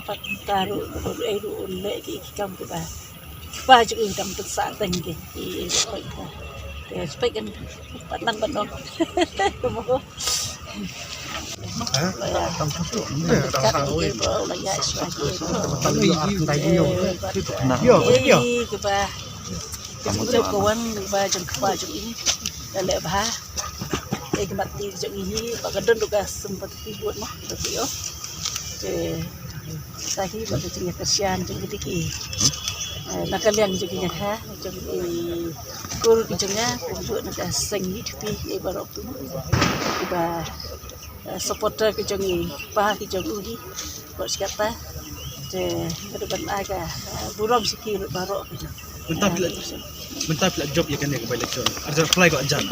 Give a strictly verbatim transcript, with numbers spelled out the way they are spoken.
Pat mynta ruh, ruh, eh, ruh, un leh ki, ki kam kiba, ba ju u dang pynsah teng ki, ki, ki, ki, ki, pat nang ban ong. Kumno? Ha? Ya, tang satu. Ya, tang satu. Ki, ki, bro, la ya, swa, ki, bro. Tang satu. Yo, yo. Ki, kiba, ki, ki, ki, kawan, ba jong kpa jong i. La leh bha. Te ka mat ti jong i hi, ba ka don ruh ka sympathy vote mo, ka ti o. Te sa hi ba ka jingïakyrshan jong ka dei ki. Eh, na ka liang jong ki ñiangha, jong i kur ki jong nga, kumjuh na ka seng i thupi, eh, baroh tu. Kiba, eh, supporter ki jong i, pa ki jong u hi, bad shi katta. Te, ka dei ban ai ka, eh, burom sha ki baroh ki jong. Mynta phi la, mynta phi la jop ïa kane ka by-election. Ar hajar arphew lai ko jan.